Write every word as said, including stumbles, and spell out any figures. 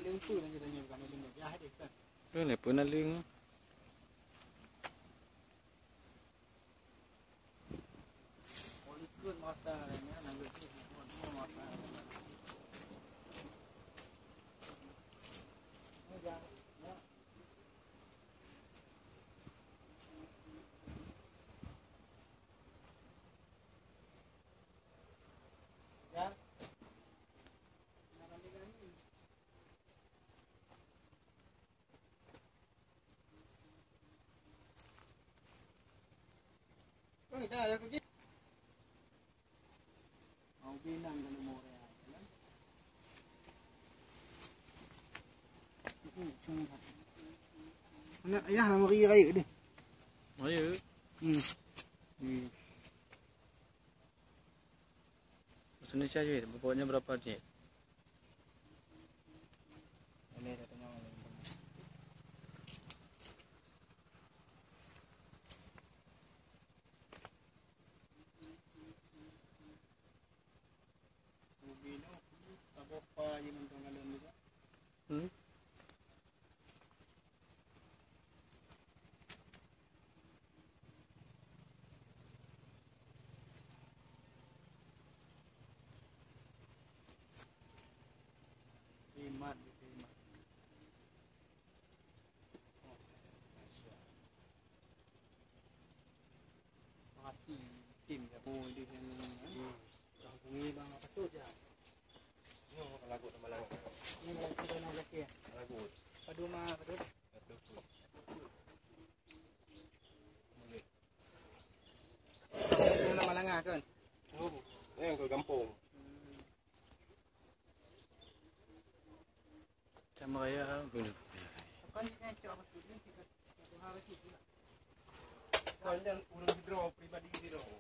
Itu yang kita nyebutkan oleh Gajah dia kan. Boleh pun ada. Nak, ya, nama raya deh. Raya. Hmm. Hmm. Maksudnya saya, pokoknya berapa ni? Hmm? Iman, iman. Mati tim ya. Oh, dia yang ni, eh. Dah bunyi bang apa tu je. Ni orang lagu nama lagu. Ni lagu nama lelaki ya? Lagu. Padu ma, padu. Padu. Boleh. Nama langa kan? Oh, yang ke kampung. Hmm. Macam raya guna. Panjang urang sidroe pribadi sidroe.